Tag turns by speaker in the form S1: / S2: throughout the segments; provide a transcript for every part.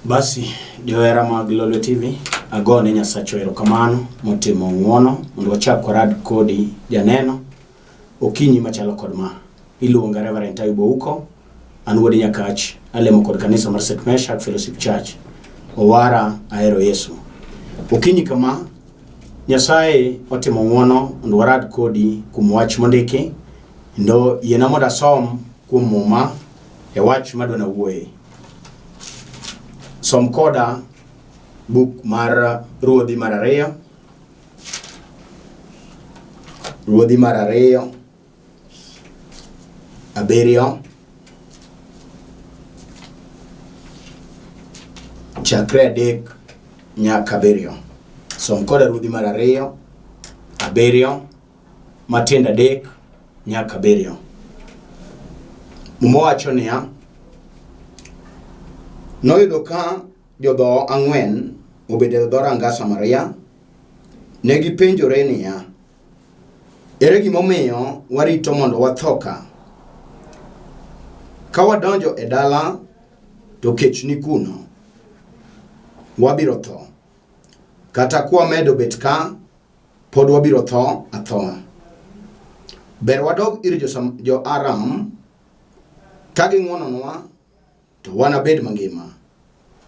S1: Basi johera mag Lolwe TV, agone Nyasacho erokamano motimo ng'uono mondo wachak warad kodi janeno okinyi machalo kod ma. Iluonga Reverend Taibu Ouko, an wuod Nyakach, alemo kod kanisa mar St. Meshak Fellowship Church. Owara ahero Yesu. Okinyi kama Nyasaye otimo ng'uono mondo warad kodi kuom wach mondiki kendo yiena mondo asom kuom Muma e wach madwa nawuoye. Som koda buk mar Ruodhi mar ariyo. Ruodhi mar ariyo abiriyo chakre adek nyaka abiriyo. Som koda Ruodhi mar ariyo abiriyo matindo adek nyaka abiriyo. Muma wacho niya, noyudo ka jodhoho ang'wen obedo e dhoranga Samaria, ne gipenjore niya, ere gimomiyo warito mondo watho ka? Ka wadonjo e dala to kech ni kuno, wabiro tho. Kata kwamedo bet ka, pod wabiro tho athoa. Ber wadog ir jo-Aram ka ging'wononwa to wanabed mangima.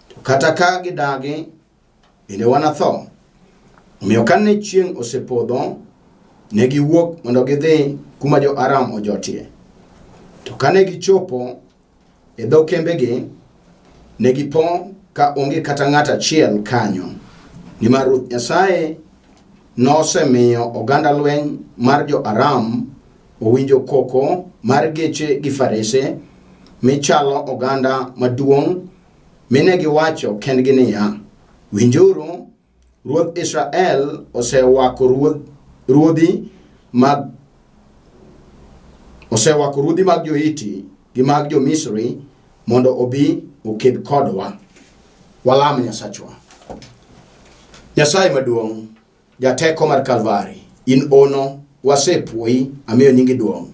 S1: To kata ka gidagi, bende wanatho. Omiyo kane chieng' osepodho, ne giwuok mondo gidhi kuma jo-Aram ojotie. To kane gichopo E dho kembegi ne gipo ka onge kata ng'at achiel kanyo, nimar Ruoth Nyasaye nosemiyo oganda lweny mar jo-Aram owinjo koko mar geche gi farese michalo oganda maduong' mi ne giwacho kendgi niya, Winjuru, Ruodh Israel osewako ruodhi mag osewako ruodhi mag jo-Hiti gi mag jo-Misri mondo obi oked kodwa. Walam Nyasachwa. Nyasaye maduong', jateko mar Kalvari, in ono wasepuoyi, amiyo nyingi duong'.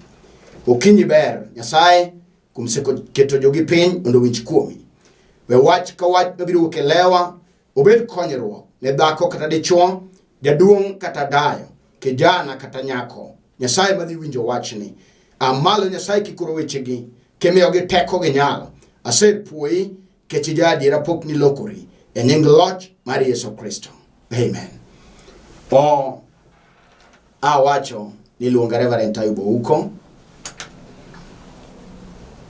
S1: Okinyi ber, Nyasaye, kuom seko keto jogi piny mondo owinj kuomi. We wach ka wach mabiro wuok e lewa Obed konyruok ne dhako kata dichwo, jaduong' kata dayo, kijana kata nyako. Nyasaye madhi winjo wachni. A malo Nyasaye kikoro wechegi, kimiyogi teko gi nyalo. Asepuoyi kech ija adiera pok nilokori. E nying loch mar Yesu Kristo. Amen. O awacho niluonga Reverend Taibu Ouko.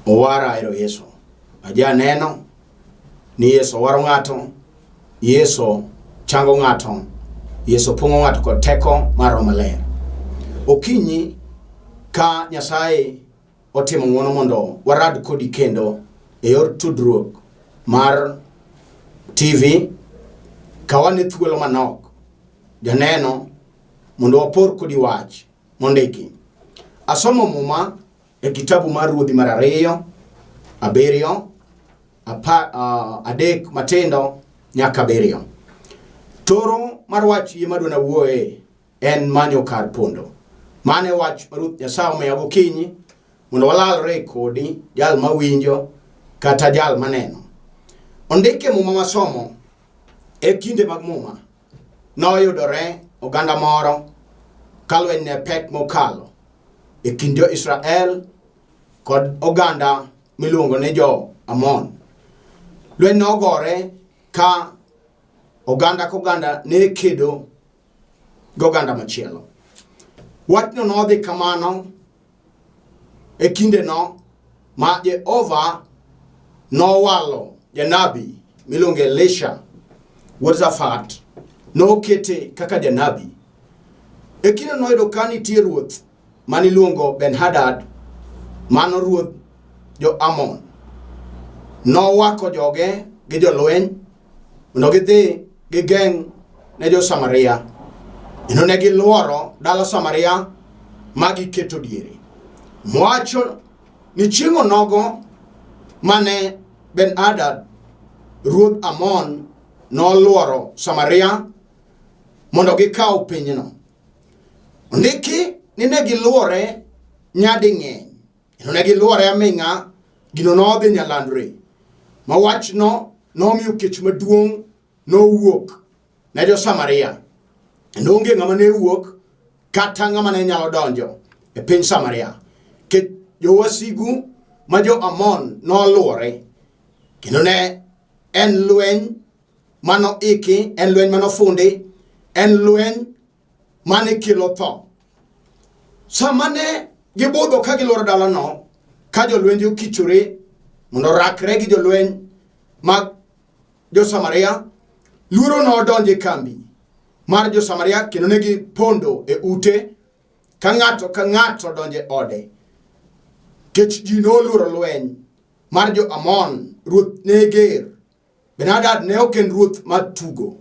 S1: Owara ahero Yesu. Aja neno ni Yesu waro ng'ato, Yesu chango ng'ato, Yesu pong'o ng'ato kod teko mar Roho Maler. Okinyi ka Nyasaye otimo ng'wono mondo warad kodi kendo e yor tudruok mar TV, kawane thuolo manok janeno mondo wapor kodi wach mondiki. Asomo Muma e kitabu mar Ruodhi mar ariyo, abiriyo, adek matindo nyaka abiriyo. Toro mar wach yie madwa nawuoye en manyo kar pondo. Mano e wach ma Ruoth Nyasaye omiya gokinyi mondo walalre kodi jal mawinjo kata jal maneno. Ondike Muma masomo e kinde mag Muma noyudore oganda moro ka lweny ne pek mokalo e kind jo-Israel kod oganda miluongo ni jo-Amon. Lweny nogore ka oganda koganda ne kedo gi oganda machielo. Wachno nodhi kamano e kindeno ma Jehova nowalo janabi miluongo Elisha wuod Shafat nokete kaka janabi. E kinde noyudo ka nitie ruoth mane iluongo Ben-Hadad, mano ruodh jo-Amon. Nowako joge gi jolweny mondo gidhi gigeng' ne jo-Samaria. Kendo ne gilworo dala Samaria ma giketo diere. Mwacho ni chieng' onogo mane Ben-Hadad ruodh Amon nolworo Samaria mondo gikaw pinyno. Ondiki ni ne giluore nyading'eny kendo ne giluore aming'a gino nodhi nyalandre ma wachno nomiyo kech maduong' nowuok ne jo-Samaria. Kendo onge ng'ama ne wuok kata ng'ama ne nyalo donjo e piny Samaria. Kech jowasigu ma jo-Amon noluore kendo ne en lweny mano iki, en lweny manofundi, en lweny mane kelo tho. Sama ne gibudho ka gilworo dalano, ka jolwenje okichore mondo orakre gi jolweny mag jo-Samaria, luoro nodonjo e kambi mar jo-Samaria kendo ne gipondo e ute ka ng'ato ka ng'ato donjo e ode. Kech ji noluoro lweny mar jo-Amon, ruoth ne ger. Benadad ne ok en ruoth mar tugo.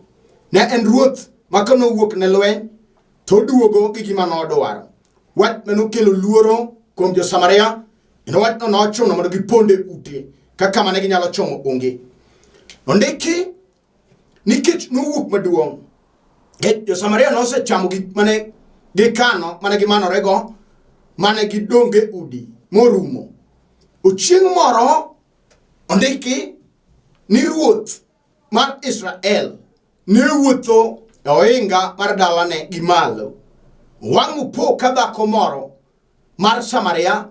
S1: Ne en ruoth ma ka nowuok ne lweny to oduogo gi gima nodwaro. Wach ma nokelo luoro kuom jo-Samaria kendo wachno nochuno mondo gipond e ute kaka mane ginyalo chomo onge. Ondiki nikech nowuok maduong' Jo-Samaria nosechamo gik mane gikano mane gimanorego mane gidong' e udi morumo. Ochieng' moro ondiki ni ruoth mar Israel ne wuotho e ohinga mar dalane gi malo. Wang' opo ka dhako moro mar Samaria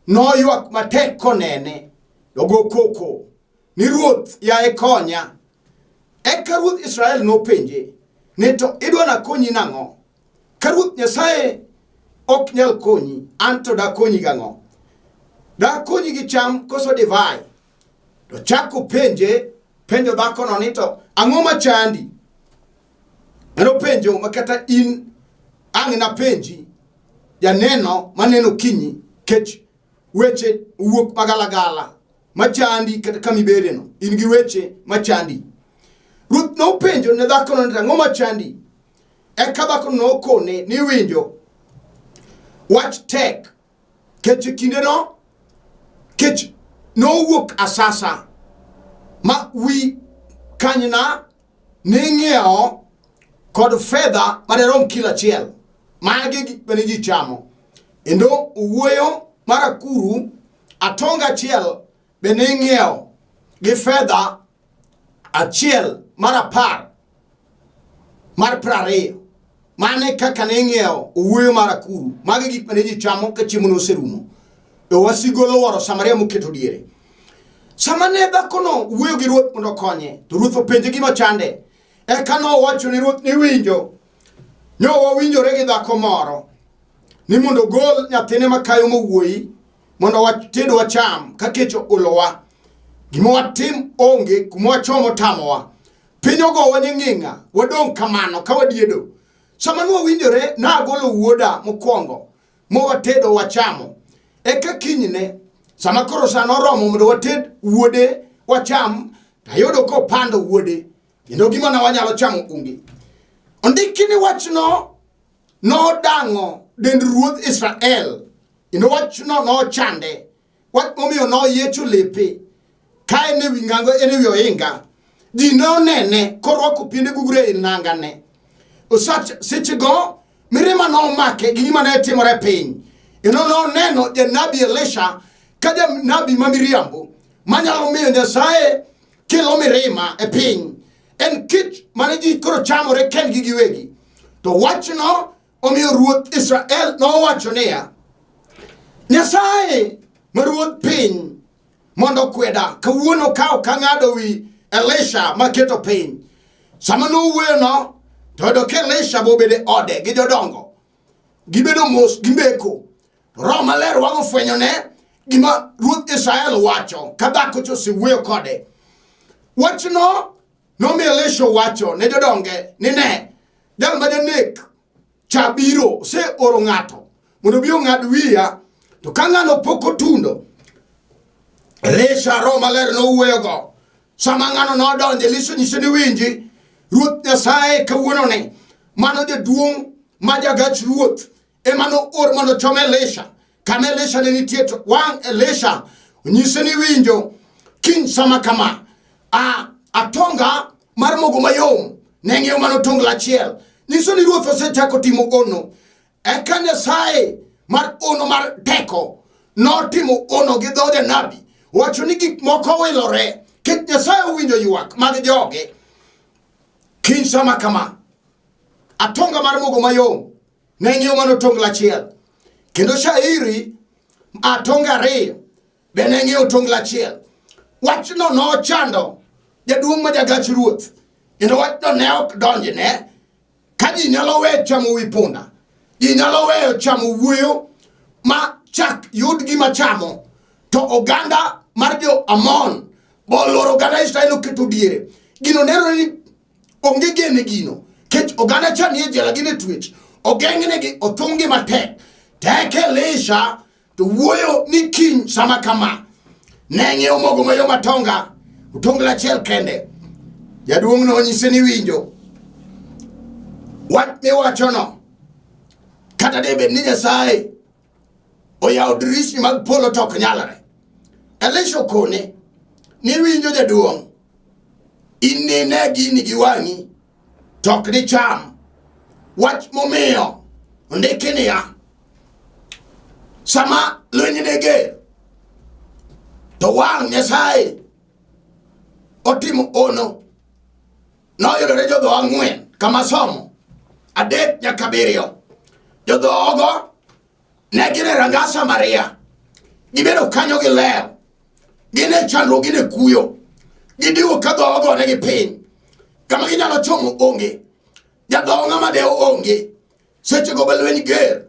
S1: noywak matek konene, ogo koko ni ruoth yaye konya. Eka ruodh Israel nopenje ni to idwa nakonyi nang'o? Ka ruoth Nyasaye ok nyal konyi, an to dakonyi gang'o? Dakonyi gi cham koso divai? To chako penje, penjo dhakono ni to ang'o machandi? Mano penjo ma kata in ang' napenji janeno maneno kinyi kech weche wuok magalagala machandi kata kama ibedeno in gi weche machandi. Ruth nopenjo ne dhakono ni ang'o machandi? Eka dhakono nokone ni winjo wach tek kech e kindeno kech nowuok asasa ma wi kanyna ning'iewo kod fedha maderom kilo achiel. Magi gik mane ji chamo. Kendo owuoyo mar akuru atonga achiel be ning'iewo gi fedha achiel mar apar mar 20. Mane kaka ne ing'iewo owuoyo mar akuru. Magi gik mane ji chamo ka chiemo noserumo. To wasigu olworo Samaria moketo diere. Sama ne dhakono wuoyo gi ruoth mondo okonye, to ruoth openje gima chande. Eka nowacho ne ruoth ni winjo, nyo wawinjore gi dhako moro ni mondo ogol nyathine makayo mowuoyi mondo wated wacham ka kech olowa. Gima watim onge, kuma wachomo tamowa. Piny ogowa nying'ing'a, wadong' kamano ka wadiedo. Sama nwawinjore, nagolo wuoda mokwongo mowatedo wachamo. Eka kinyne, sama koro sa noromo mondo wated wuode wacham, tayudo kopando wuode, kendo gima ne wanyalo chamo onge. Ondiki ni wachno nodang'o dend ruodh Israel, kendo wachno nochande. Wach momiyo noyiecho lepe ka en e wi ngango en e wi ohinga. Ji ne onene korwako piende gugru e nangane. Osach sechego mirima nomake gi gima ne timore e piny. Kendo noneno janabi Elisha ka janabi ma miriambo manyalo miyo Nyasaye kelo mirima e piny. En kich mane ji koro chamore kendgi giwegi. To wachno Omiyo ruoth Israel nowacho niya, Nyasaye ma ruodh piny mondo okweda kawuono ka ok ang'ado wi Elisha maketo piny. Sama nowuoyono, to oyudo ka Elisha bobedo e ode gi jodongo. Gibedo mos gimbeko. Roho Maler wang' ofwenyone gima ruodh Israel wacho ka dhako cha osewuoyo kode. Wachno Nomiyo Elisha owacho ne jodonge ni ne, jal ma janek cha biro oseoro ng'ato mondo obi ong'ad wiya, to ka ng'ano pok otundo, Elisha Roho Maler nowuoyogo. Sama ng'ano nodonjo, Elisha onyise ni winji, Ruoth Nyasaye kawuononi, mano jaduong' ma jagach ruoth ema noor mondo ochom Elisha. Kama Elisha ne nitie to wang' Elisha onyise ni winjo kiny sama kama a atonga mar mogo mayom ne ng'iewo mana otonglo achiel. Nyiso ni ruoth osechako timo ono. Eka Nyasaye mar ono mar teko notimo ono gi dho janabi wacho ni gik moko wilore. Kech Nyasaye owinjo ywak mag joge. Kiny sama kama, atonga mar mogo mayom ne ng'iewo mana otonglo achiel, kendo shairi atonga ariyo be ne ng'iewo otonglo achiel. Wachno nochando jaduong' ma jagach ruoth, kendo wachno ne ok donjne. Ka ji nyalo weyo chamo wi punda, ji nyalo weyo chamo wuoyo ma chak yud gima chamo, to oganda mar jo Amon bolworo oganda Israel oketo diere. Gino nenore ni onge geno e gino, kech oganda cha nie jela gin e twech, ogeng'negi, othung'gi matek. Tek Elisha to wuoyo ni kiny sama kama ne ng'iewo mogo mayom atonga otongla achiel kende. Jaduong' nonyise ni winjo wach miwachono, kata debed ni Nyasaye oyawo dirisni mag polo to ok nyalre. Elisha okone ni winjo jaduong', in nine gini gi wang'i to ok dicham. Wach momiyo ondiki niya, sama lweny ne ger to wang' Nyasaye otimo ono, noyudore jodho ang'wen kama somo adek nyaka abiriyo. Jodhogo ne gin e ranga Samaria, gibedo kanyo gi ler, gin e chandruok, gin e kuyo, gidiwo ka dhoho ogonegi piny, kama ginyalo chomo onge, jadhoho ng'ama dewo onge. Sechego be lweny ger,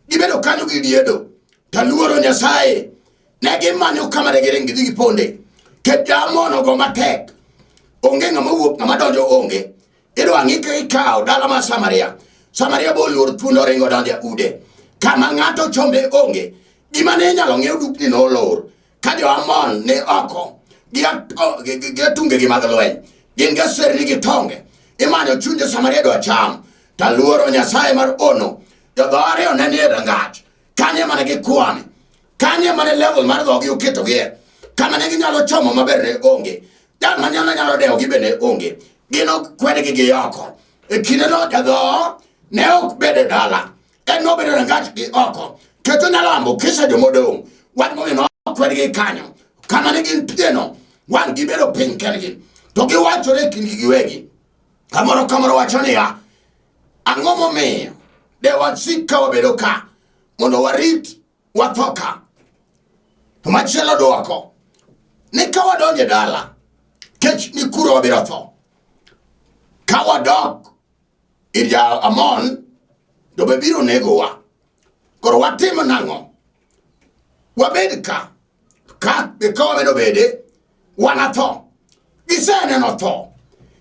S1: gibedo kanyo gi diedo, to luoro Nyasaye ne gimanyo kama ne giring gidhi giponde. Ket Jaamon ogo matek, onge ng'ama wuok, ng'ama donjo onge. Idwa ng'i ka ikawo dala mar Samaria. Samaria bo luor thuond oringo donjo e ude. Kama ng'ato chombe onge. Gima ne inyalo ng'iew dukni nolor. Ka jo-Amon ni oko gi atungegi mag lweny, gin gi aserni gi tonge. Imanyo chuny jo-Samaria dwa cham. To aluoro Nyasaye mar ono. Jodho ariyo ne nie rangach. Kanye mane gikwame. Kanye mane level mar dhogi oketogie. Kama ne ginyalo chomo maber ne onge. Jal ma nyalo nyalo dewogi be ne onge. Gin okwedgi gi oko. E kindeno jadhoho ne ok bed e dala. En nobedo e rangach gi oko. Keto nyalo ambo kisa jomodong'. Wach momiyo nokwedgi kanyo. Kama ne gintieno, wang' gibedo piny kendgi. To giwachore e kindgi giwegi. Kamoro kamoro wacho niya, ang'o momiyo de wasik ka wabedo ka mondo warit watho ka? To machielo dwoko ni ka wadonjo e dala, kech ni kuro wabiro tho. Ka wadok ir ja-Amon to be biro negowa. Koro watim nang'o? Wabed ka, ka be ka wamedo bede, wanatho. Giseneno tho.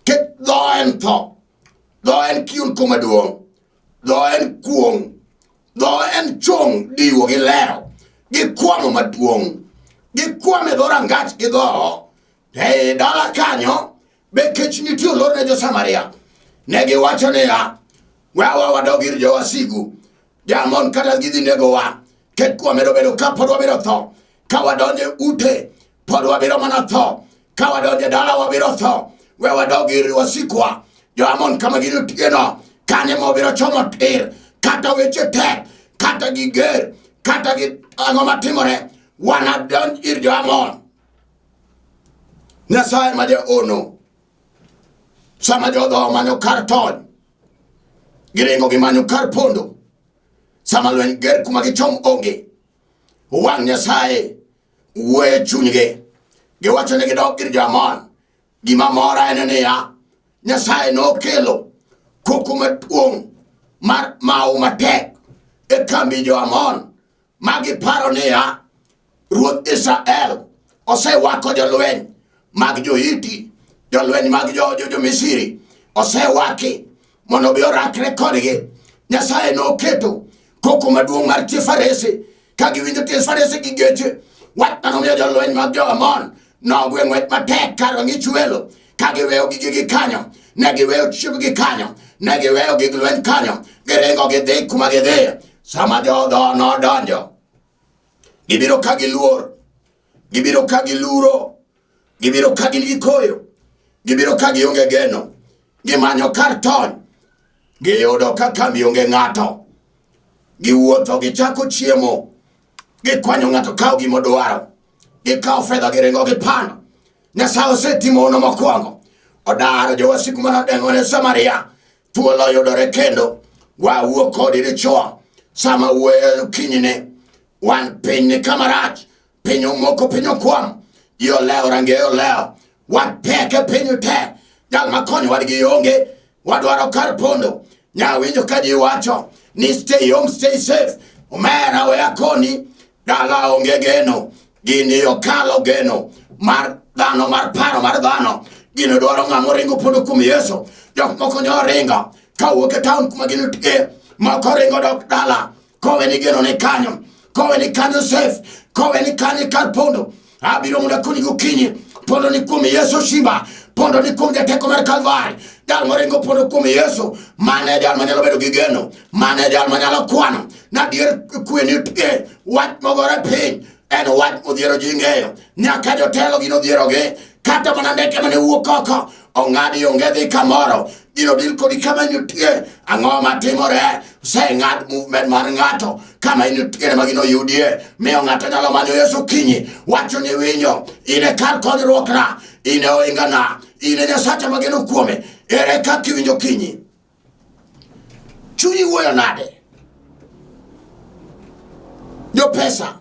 S1: Kech dho en tho. Dho en kiunko maduong'. Dho en kuong'. Dho en chong' diwo gi lewo. Gikwamo maduong'. Gikwamo e dho rangach gi dhoho. Ei dala kanyo be kech nitie olor ne jo-Samaria. Ne giwacho niya, wewa wadog ir jowasigu. Jo-Amon kata gidhi negowa. Kech kwamedo bedo ka pod wabiro tho. Ka wadonjo e ute pod wabiro mana tho. Ka wadonjo e dala wabiro tho. We wadog ir wasikwa. Jo-Amon kama gin otieno, kanye ma wabiro chomo tir. Kata weche tek, kata giger, kata gi ang'o matimore, wanadonj ir jo-Amon. Nyasaye ma jaono, sama jodho omanyo kar tony, giringo gimanyo kar pondo. Sama lweny ger kuma gichom onge, wang' Nyasaye wuoyo e chunygi. Giwacho ni gidok ir jo-Amon. Gima mora en niya, Nyasaye nokelo koko maduong' mar mahu matek e kambi jo-Amon ma giparo niya, ruodh Israel osewako jolweny mag jo-Hiti, jolweny mag jo-Misri osewaki mondo obi orakre kodgi. Nyasaye noketo koko maduong' mar tie farese ka giwinjo tie farese gi geche. Wach mano miyo jolweny mag jo-Amon nogwe ng'wech matek kar rang'ich welo ka giweyo gigegi kanyo, ne giweyo chiembgi kanyo, ne giweyo gig lweny kanyo, giringo gidhi kuma gidhiye. Sama jodho nodonjo, gibiro ka giluor, gibiro ka giluro, gibiro ka gin gi koyo, gibiro ka gionge geno, gimanyo kar tony, giyudo ka kambi onge ng'ato, giwuotho gichako chiemo, gikwanyo ng'ato kawo gima odwaro, gikawo fedha giringo gipando. Nyasaye osetimo hono mokwongo. Odaro jowasigu mane odeng'ore Samaria. Thuolo oyudore kendo. Wawuo kodi dichwo. Sama wuoyo okinyini, wan piny ni kama rach. Piny omoko, piny okwam. Ji olewo, rangeye olewo. Wapek e piny te. Jal makonyo wadgi onge. Wadwaro kar pondo. Nyawinjo ka ji wacho ni stay home, stay safe. Omera we akoni, dala onge geno. Gini okalo geno mar dhano, mar paro mar dhano. Gino dwaro ng'ama oringo pondo kuom Yesu. Jok moko nyo ringo kawuok e town kuma ginitie, moko ringo dok dala kowe ni geno ni kanyo, kowe ni kanyo safe, kowe ni kanyo kar pondo. Abiro mondo akoni gokinyi, pondo ni kuom Yesu Simba, pondo ni kuom jateko mar Kalvari. Jal moringo pondo kuom Yesu, mano e jal manyalo bedo gi geno, mano e jal manyalo kwano nadier kwe nitie. Wach mogore piny en wach modhiero ji ng'eyo, nyaka jotelo gino odhierogi, kata mana ndeke mane wuok oko ong'adi onge dhi kamoro, gino dil kodi kama nitie. Ang'o matimore? Oseng'ad movement mar ng'ato kama intie ma gino yudie, miyo ng'ato nyalo manyo Yesu kinyi, wacho ni winjo, in e kar konyruokna, in e ohingana, in e Nyasacha mageno kuome. Ere kaka iwinjo kinyi? Chunyi wuoyo nade? Jopesa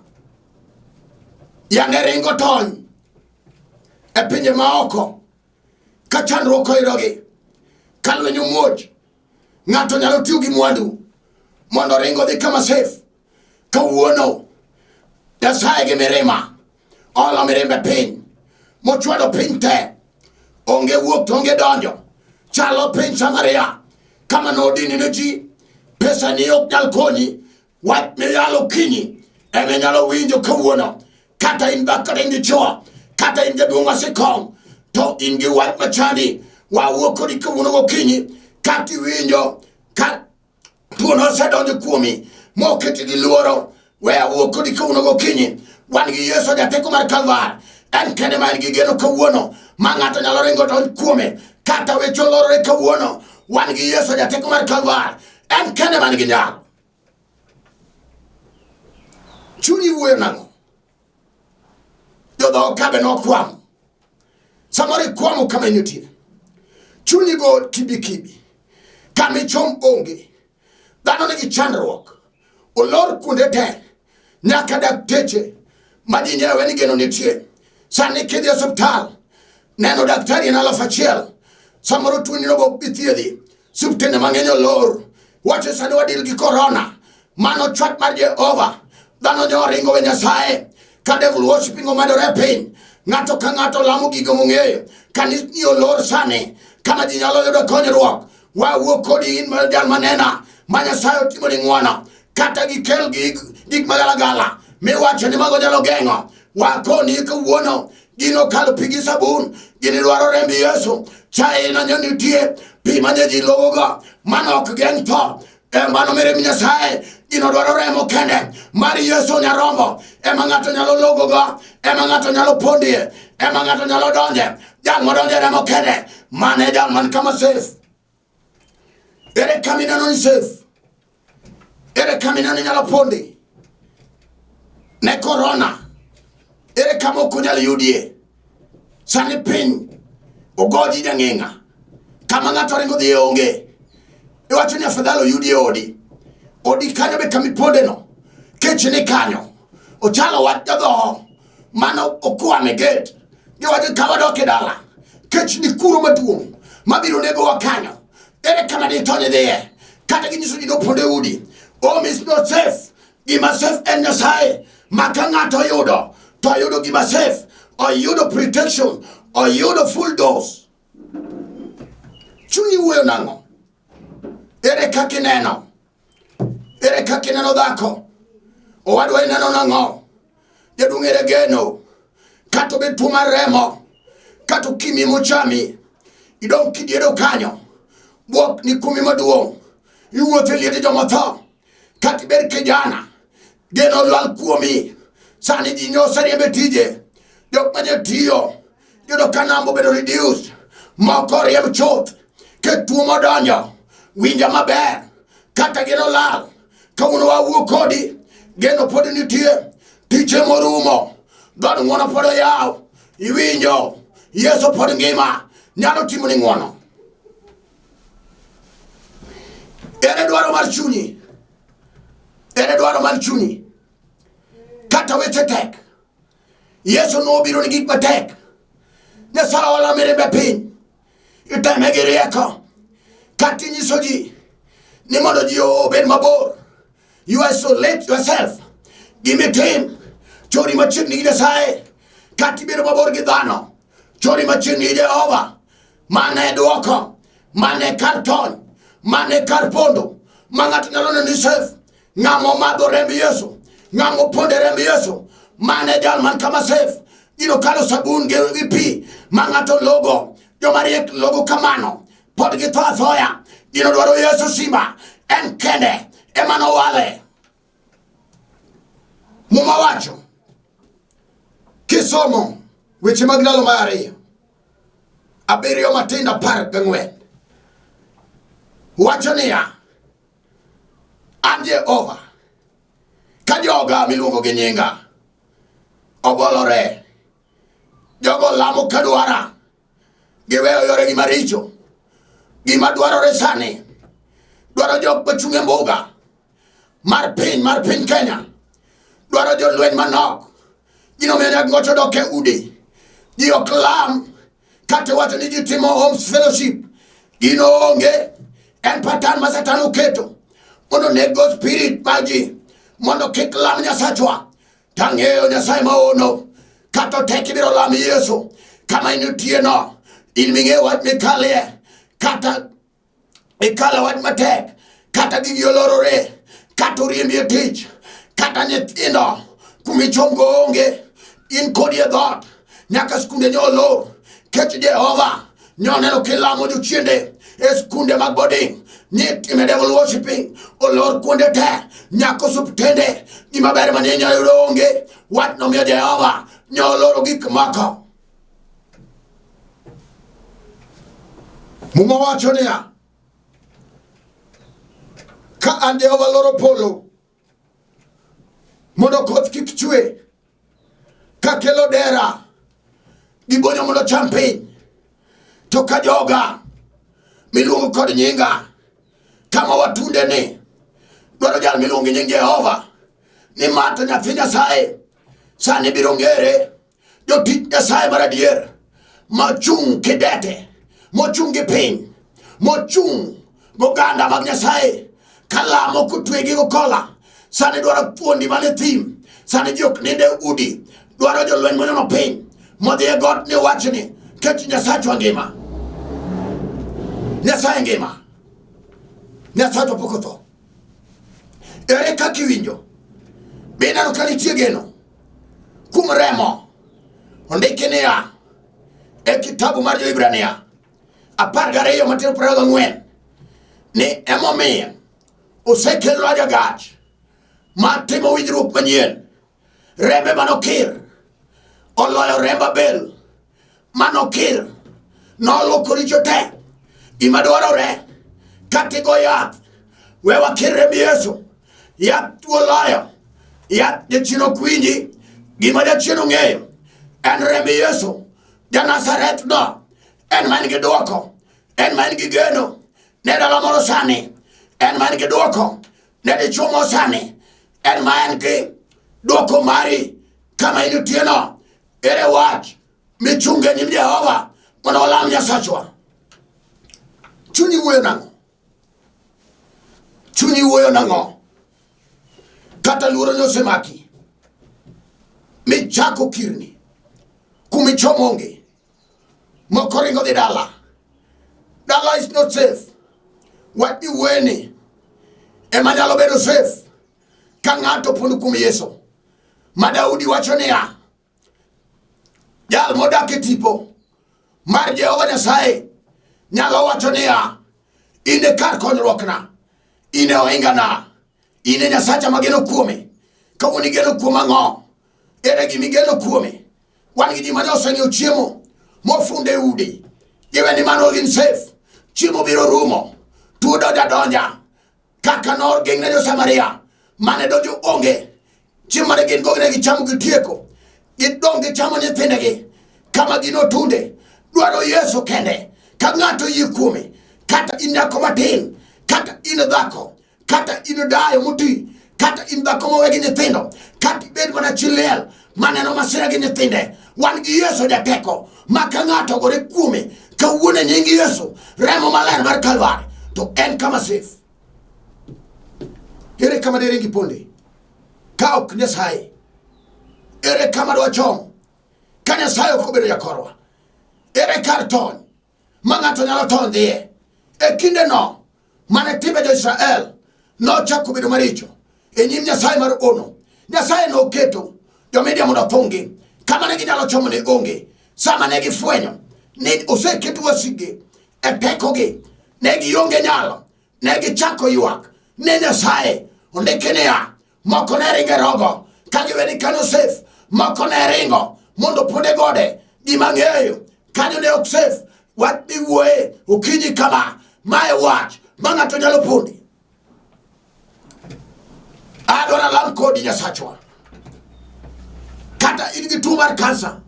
S1: yande ringo tony e pinje maoko ka chandruok oyudogi, ka lweny omuoch, ng'ato nyalo tiyo gi mwandu mondo oring odhi kama safe. Kawuono Nyasaye gi mirima olo mirimbe piny mochwado piny te, onge wuok to onge donjo, chalo piny Samaria kama nodini ne ji. Pesa ni ok nyal konyi. Wach miyalo kinyi ema inyalo winjo kawuono. Kata in dhako, kata in dichuo, kata in jaduong' masikong, to in gi wach machandi, wawuo kodi kawuono gokinyi. Kata iwinjo ka tuono osedonjo kuomi moketi gi luoro, we awuo kodi kawuono gokinyi. Wan gi Yesu jateko mar Kalvar, en kende ma en gi geno kawuono ma ng'ato nyalo ringo donj kuome kata weche olorore kawuono. Wan gi Yesu jateko mar Kalvar, en kende man gi nyalo. Chunyi wuoyo nang'o? Jodhoho ka be nokwamo. Samoro ikwamo kama initie. Chunyi go kibi kibi. Kama ichom onge. Dhano nigi chandruok. Olor kuonde te. Nyaka dakteche ma ji nyewe ni geno nitie. Sani kidhi e osiptal, neno daktari en 1000. Samoro tuoni no bok ithiedhi. Osiptende mang'eny olor. Wacho sani wadil gi korona. Mano chwat mar Jehova. Dhano nyo ringo we Nyasaye. Ka devil worshiping omedore e piny. Ng'ato ka ng'ato lamo gigo mong'eyo. Kanisni olor sani. Kama ji nyalo yudo konyruok. Wawuo kodi in ma jal manena. Ma Nyasaye otimoni ng'wono. Kata gikel gik magalagala miwacho ni mago nyalo geng'o. Wakoni kawuono gino kalo pi gi sabun, gini dwaro remb Yesu. Chaina nyo nitie pi ma ji logogo mano ok geng' tho. Mano mirimb Nyasaye. Gino dwaro remo kende mar Yesu Nyarombo ema ng'ato nyalo logogo, ema ng'ato nyalo pondie, ema ng'ato nyalo donje. Jal modonje remo kende, mano e jal man kama safe. Ere kama ineno ni safe? Ere kama ineno inyalo pondi ne korona? Ere kama ok onyal yudie? Sani piny ogoji nyang'eng'a, kama ng'ato ringo dhi onge. Iwacho ni afadhali oyudi e odi. Odi kanyo be kama ipondeno, kech ni kanyo. Ochalo wach jadhoho mano okwame gate. Giwacho ka wadok e dala, kech ni kuro maduong' mabiro negowa kanyo. Ere kama ditony idhiye? Kata ginyiso ji nopondo e udi. Home is not safe. Gima safe en Nyasaye ma ka ng'ato oyudo to oyudo gima safe, oyudo protection, oyudo full dose. Chunyi wuoyo nang'o? Ere kaka ineno? Ere kaka ineno dhako? Owadwa ineno nang'o? Jaduong' ere geno? Kata obed tuo mar remo, kata okimi mochami, idong' kidiedo kanyo, bwok ni kumi maduong', iwuotho e liete jomotho, kata ibed kijana, geno olwal kuomi. Sani ji noseriemb e tije, jok mane tiyo yudo ka namba obedo reduced, moko oriemb chuth, ke tuo modonjo, winja maber, kata geno lal, kawuono wawuo kodi, geno pod nitie, tiche morumo, dhood ng'wono pod oyaw, iwinjo, Yesu pod ngima, nyalo timoni ng'wono. Ere dwaro mar chunyi? Ere dwaro mar chunyi? Kata weche tek, Yesu nobiro ni gik matek. Nyasaye ola mirimbe piny, iteme gi rieko, kata inyiso ji ni mondo ji obed mabor. You isolate yourself. Gimitim, chori machiegni gi Nyasaye, kata ibedo mabor gi dhano, chori machiegni gi Jehova. Mano e dwoko, mano e kar tony, mano e kar pondo ma ng'ato nyalo neno ni safe. Ng'ama omadho remb Yesu, ng'ama opondo e remb Yesu, mano e jal man kama safe. Gino kalo sabun gi pi ma ng'ato logo, joma riek logo kamano, pod githo athoya. Gino dwaro Yesu simba, en kende ema nowale. Muma wacho kisomo weche mag ndalo mar ariyo abiriyo matindo 14 wacho niya, an Jehova ka joga miluongo gi nyinga obolore, jogo lamo kadwara, giweyo yoregi maricho. Gima dwarore sani dwaro jok machung' e mbuga mar piny mar piny Kenya, dwaro jolweny manok. Gino miyo nyaka ngocho dok e udi, ji ok lam kata wacho ni ji timo homes fellowship, gino onge. En patan ma Satan oketo mondo oneg go spirit mar ji mondo kik lam Nyasachwa. Tang'eyo Nyasaye maono kata otek ibiro lam Yesu kama intie no, in ming'eyo wach mikalie, kata ikalo wach matek, kata gigi olorore, kata oriembi e tich, kata nyithindo kumichomgo onge, in kodi e dhoot nyaka skunde nyo olor. Kech Jehova nyoneno kilamo jochiende e skunde mag boarding, nitime devil worshiping, olor kuonde te nyaka osuptende. Gima ber mane inyalo yudo onge. Wach nomiyo Jehova nyo oloro gik moko. Muma wacho niya, ka an Jehova loro polo mondo koth kik chwe, kakelo dera gi bonyo mondo cham piny, to ka joga miluongo kod nyinga kama watunde ni dwaro jal miluongo gi nying Jehova ni ma to nyathi Nyasaye sani biro ng'ere jotich Nyasaye mar adier mochung' kidete, mochung' gi piny, mochung' goganda mag Nyasaye kalamo kotwegi gi kola. Sani dwaro thuondi man e thim, sani ji ok nind e udi, dwaro jolweny monyono piny modhi e got ni wachni kech Nyasachwa ngima, Nyasaye ngima, Nyasachwa pok otho. Ere kaka iwinjo? Be ineno ka nitie geno kuom remo? Ondiki niya e kitabu mar Jo-Hibrania 12 matin 24 ni emomiyo osekelnwa jagach mar timo winjruok manyien. Rembe manokir oloyo remb Abel manokir noloko richo te. Gima dwarore kata igo yath, we wakir remb Yesu. Yath tuo loyo, yath jachien ok winji. Gima jachien ong'eyo en remb Yesu ja-Nazareth no, en ma en gi dwoko, en ma en gi geno ne dala moro sani, en ma en gi dwoko ne dichwo moro sani, en ma en gi dwoko mari kama intie no. Ere wach michunge e nyim Jehova mondo walam Nyasachwa? Chunyi wuoyo nang'o? Chunyi wuoyo nang'o? Kata luoro ne osemaki michako kirni kumichomo onge, moko ringo dhi dala. Dala is not safe. Wach miwuoyeni ema nyalo bedo safe ka ng'ato opondo kuom Yesu. Ma Daudi wacho niya, jal modak e tipo mar Jehova Nyasaye nyalo wacho niya, in e kar konyruokna, in e ohingana, in e Nyasacha mageno kuome. Kawuono igeno kuom ang'o? Ere gima igeno kuome? Wan gi ji mane oseng'iewo chiemo mofundo e udi, giwe ni mano gin safe. Chiemo biro rumo, tuo donjo adonja kaka nogeng' ne jo-Samaria mane donjo onge. Chiemo mane gin go ne gichamo gitieko, gidong' gichamo nyithindegi kama gino tunde. Dwaro Yesu kende. Ka ng'ato yie kuome, kata in nyako matin, kata in dhako, kata in dayo moti, kata in dhako mowe gi nyithindo, kata ibed mana chi liel maneno masira gi nyithinde, wan gi Yesu jateko ma ka ng'ato ogore kuome kawuono e nying Yesu, remo maler mar Kalvari, to en kama safe. Ere kama diringi ponde ka ok Nyasaye? Ere kama dwachom ka Nyasaye ok obedo jakorwa? Ere kar tony ma ng'ato nyalo tony dhiye? E kindeno mane timbe jo-Israel nochako bedo maricho e nyim Nyasaye mar ono, Nyasaye noketo jo-Midian mondo othunggi kama ne ginyalo chomo ne onge. Sama ne gifwenyo ni oseket wasikgi e tekogi, ne gionge nyalo, ne gichako ywak ne Nyasaye. Ondiki niya, moko ne ringo e rogo ka giwe ni kanyo safe, moko ne ringo mondo opond e gode. Gima ng'eyo kanyo ne ok safe. Wach miwuoye okinyi kama, mae wach ma ng'ato nyalo pondi. Adwaro lam kodi Nyasachwa. Kata in gi tuo mar kansa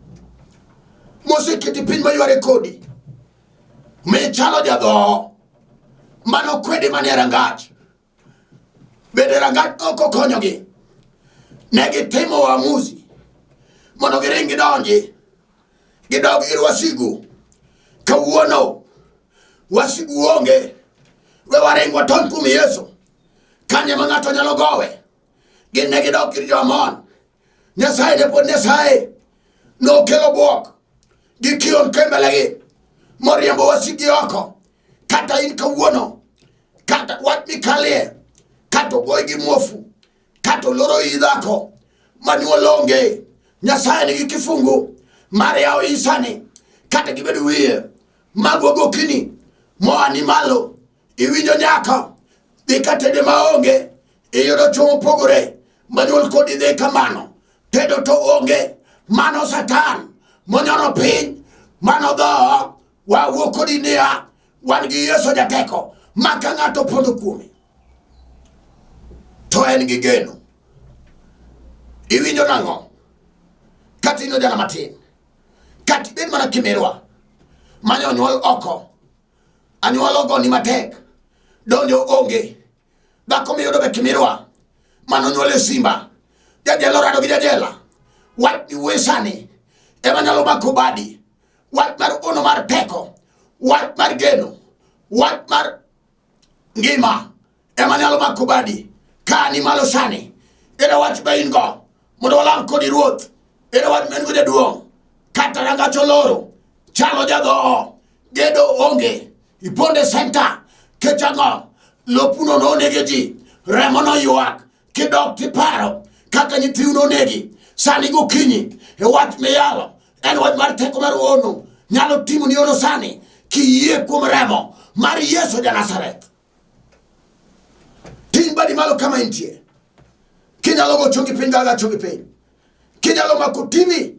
S1: moseketi piny mayware kodi, michalo jadhoho mano kwede manie rangach bende rangach ok okonyogi ne gitimo uamuzi mondo giring gidonji gidog ir wasigu kawuono wasigu onge we waring watony kuom yesu kanye ma ng'ato nyalo gowe gin ne gidok ir jo-amon nyasaye ne pod nyasaye nokelo bwok gi kion kembelegi moriembo wasigi oko kata in kawuono kata wach mikalie kata ogoyi gi muofu kata oloro iyi dhako manyuol onge nyasaye nigi kifungu mar yawo iyi sani kata gibed wiye magwa gokinyi moa ni malo iwinjo nyako dhi ka tede maonge iyudo chwo mopogore manyuol kodi dhi kamano tedo to onge mano satan monyono piny mano dhoho wawuo kodi niya wan gi yesu jateko ma ka ng'ato pondo kuome to en gi geno iwinjo nang'o kata in ojana matin kata ibed mana kimirwa mane onyuol oko anyuola ogoni matek donjo onge dhako miyudo be kimirwa mano nyuol e simba jajela orado gi jajela wach miwuoye sani ema nyalo mako badi wach mar ono mar teko wach mar geno wach mar ngima ema nyalo mako badi ka ni malo sani ere wach ma in go mondo walam kodi ruoth ere wach ma in go jaduong' kata rangach oloro chalo jadhoho gedo onge iponde senta kech ang'o lopuno nonege ji remo noywak kidok tiparo kaka nyithiu nonegi sani gokinyi e wach miyalo en wach mar teko mar ono nyalo timo ni ono sani kiyie kuom remo mar Yesu ja Nazareth ting' badi malo kama intie kinyalo go chongi piny gaga chongi piny kinyalo mako timi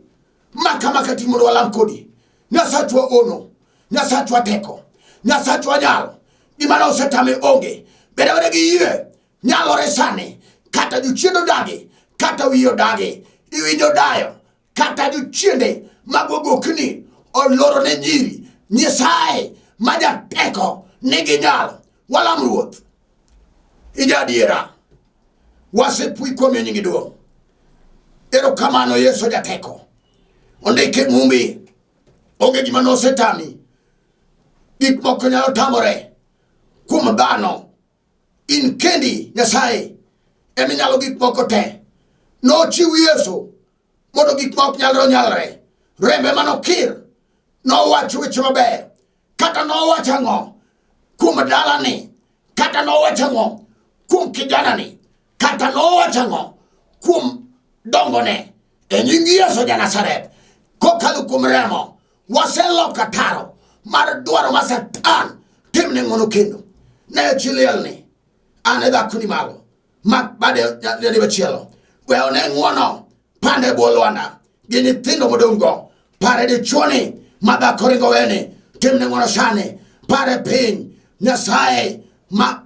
S1: maka maka ting' mondo walam kodi Nyasachwa ono Nyasachwa teko Nyasachwa nyalo gima ne osetame onge bed abeda gi yie nyalore sani kata jochiende odagi kata wiye odagi iwinjo dayo kata jochiende mag ogokni oloro ne nyiri nyasaye ma jateko nigi nyalo walam ruoth ijadiera wasepui kuom nyingi duong' erokamano yesu jateko ondike mumbi onge gima nosetami gik moko nyalo tamore kuom dhano in kendi nyasaye eminyalo gik moko te nochiw yesu mondo gik ma ok nyalre onyalre rembe manokir nowacho weche maber kata nowacho ang'o kuom dalani kata nowacho ang'o kuom kijanani kata nowacho ang'o kuom dongone e nying Yesu ja Nazareth kokalo kuom remo waseloko ataro mar dwaro ma Satan timne ng'wono kendo ne chi lielni an e dhakoni malo mak bade nyadi machielo we one ng'wono pande bwo lwanda gi nyithindo modong' go pare dichuoni ma dhako ringo weni timne ng'wono sani pare piny Nyasaye ma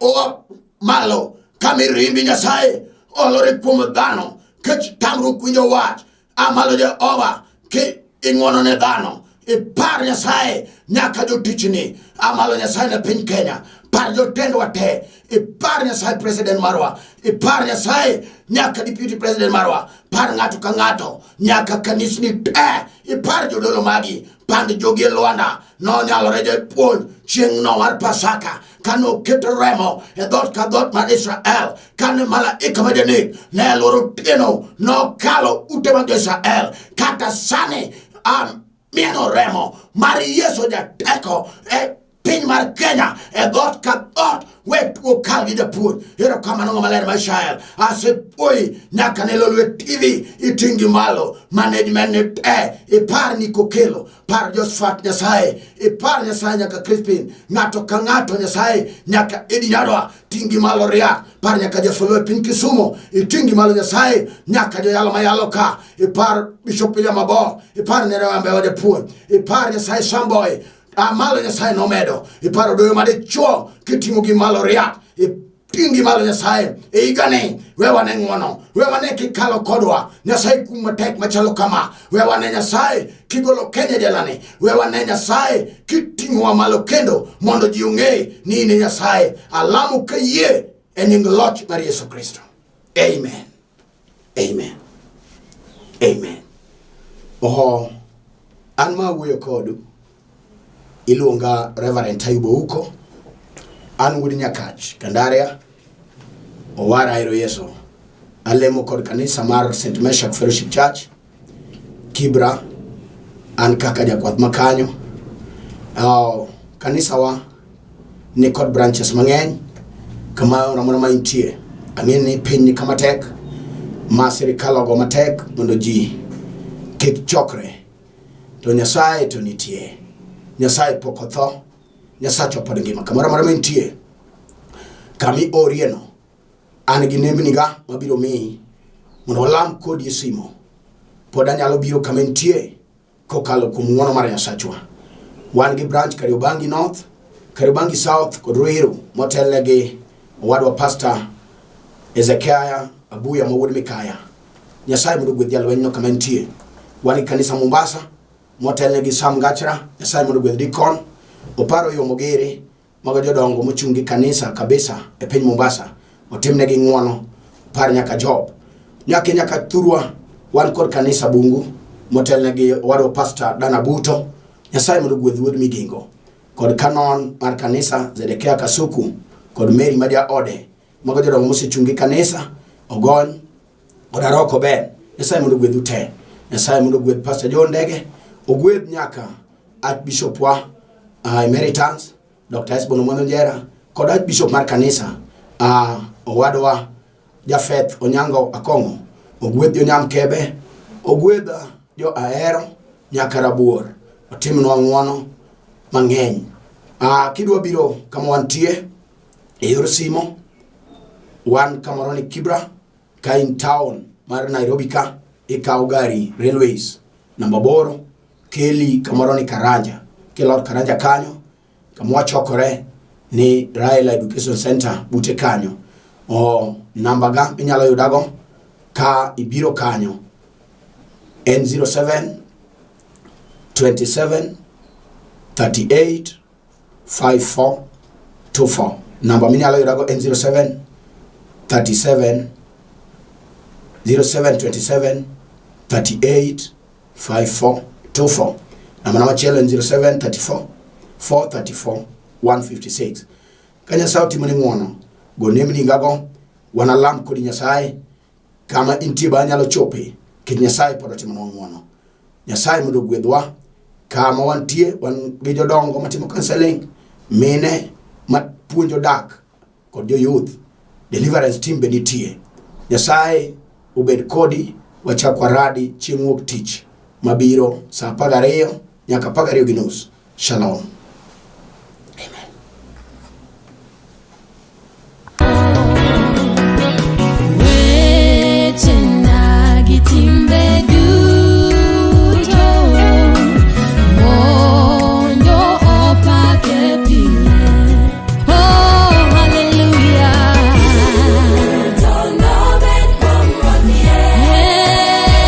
S1: oa malo ka mirimbi Nyasaye olore kuom dhano kech tamruok winjo wach a malo Jehova ki ing'wono ne dhano
S2: Ipar Nyasaye nyaka jotichni amalo Nyasaye ne piny Kenya. Par jotendwa te. Ipar Nyasaye president marwa. Ipar Nyasaye nyaka deputy president marwa. Par ng'ato ka ng'ato nyaka kanisni te. Ipar jodolo magi. Pand jogi e lwanda. Nonyalore japuonj chieng'no mar Pasaka kane oketo remo e dhoot ka dhoot mar Israel kane malaika ma janek ne lworo otieno nokalo ute mag Israel kata sani mieno remo mar Yesu jateko e piny mar Kenya e dhoot ka dhoot we tuo kal gi japuonj. Erokamano ng'ama ler mar Israel, asepuoyi nyaka ne Lolwe TV iting'gi malo, management ni te ipar ni kokelo par Josephat Nyasaye, ipar Nyasaye nyaka Crispin, ng'ato ka ng'ato Nyasaye nyaka Edi Nyadwa, ting'gi malo riak, par nyaka Jafolo e piny Kisumu, iting'gi malo Nyasaye nyaka joyalo mayalo ka, ipar Bishop William Mabor, ipar Nyarewa Mbewa japuonj, ipar Nyasaye Samboy, malo Nyasaye nomedo, ipar Odoyo madichuo kiting'o gi malo riak, Tingi malo Nyasaye e higani, we wane ng'wono, we wane kikalo kodwa Nyasaye kum matek machalo kama, we wane Nyasaye kigolo Kenya e jelani, we wane Nyasaye kiting'owa malo kendo mondo ji ong'e ni in e Nyasaye. Alamo kayie e nying loch mar Yesu Kristo. Amen. Amen. Amen. Oho, an ma wuoyo kodu iluonga Reverend Tayubo Uko, an wuod Nyakach, Kandaria, owara ahero Yesu. Alemo kod kanisa mar St. Meshak Fellowship Church, Kibra, an kaka jakwath makanyo. Kanisawa ni kod branches mang'eny kama moro ma intie. Ang'e ni piny ni kama tek ma sirikal ogo matek mondo ji kik chokre. To Nyasaye to nitie. Nyasaye pok otho. Nyasachwa pod ngima. Kamoro amora ma intie, kama iorieno, an gi nembniga mabiro miyi mondo walam kodi e simo. Pod anyalo biro kama intie kokalo kuom ng'wono mar Nyasachwa. Wan gi branch Kariobangi North, Kariobangi South kod Ruiru motelne gi owadwa Pastor Ezekiah Abuya ma wuod Mikaya. Nyasaye mondo ogwedh jalwenyno kama entie. Wan gi kanisa Mombasa motelne gi Sam Gachra. Nyasaye mondo ogwedh Dikon. Oparo yo Mogere mago jodongo mochung' gi kanisa kabisa e piny Mombasa. Otimnegi ng'wono. Par nyaka Job. Nyaka nyaka thurwa wan kod kanisa Bungu motelne gi owadwa Pastor Dana Buto. Nyasaye mondo ogwedh wuod Migingo kod kanon mar kanisa Zedekia Kasuku kod Mary ma jaode. Mago jodongo mosechung' gi kanisa Ogony kod Aroko Ben. Nyasaye mondo ogwedhu te. Nyasaye mondo ogwedh Pastor John Ndege, ogwedh nyaka Archbishop wa Emeritus Dr. Esbon Omwando Njera kod Archbishop mar kanisa owadwa Jafeth Onyango Akong'o, ogwedh jo Nyamkebe, ogwedh jo Ahero nyaka Rabuor, otimnwa ng'wono mang'eny. Kidwa biro kama wantie e yor simo, wan kamoro ni Kibra, ka in town mar Nairobi ka, ikawo gari Railways namba 8 keli kamoro ni Karanja, kilor Karanja kanyo kama wachokore ni Raila Education Center bute kanyo. O namba ga inyalo yudago ka ibiro kanyo en 07 27 38 54 24. Namba minyalo yudago en 07 37 07 27 38 54 24. Namba na machielo en 07 34 434 156. Ka Nyasaye otimoni ng'wono, go nembni gago, wanalam kodi Nyasaye kama intie ba anyalo chope, nikech Nyasaye pod otimonwa ng'wono. Nyasaye mondo ogwedhwa kama wantie, wan gi jodongo matimo counseling, mine mapuonjo dak kod jo youth, deliverance team be nitie. Nyasaye obed kodi, wachak waradi chieng' wuok tich mabiro saa 12 nyaka 12:30. Shalom.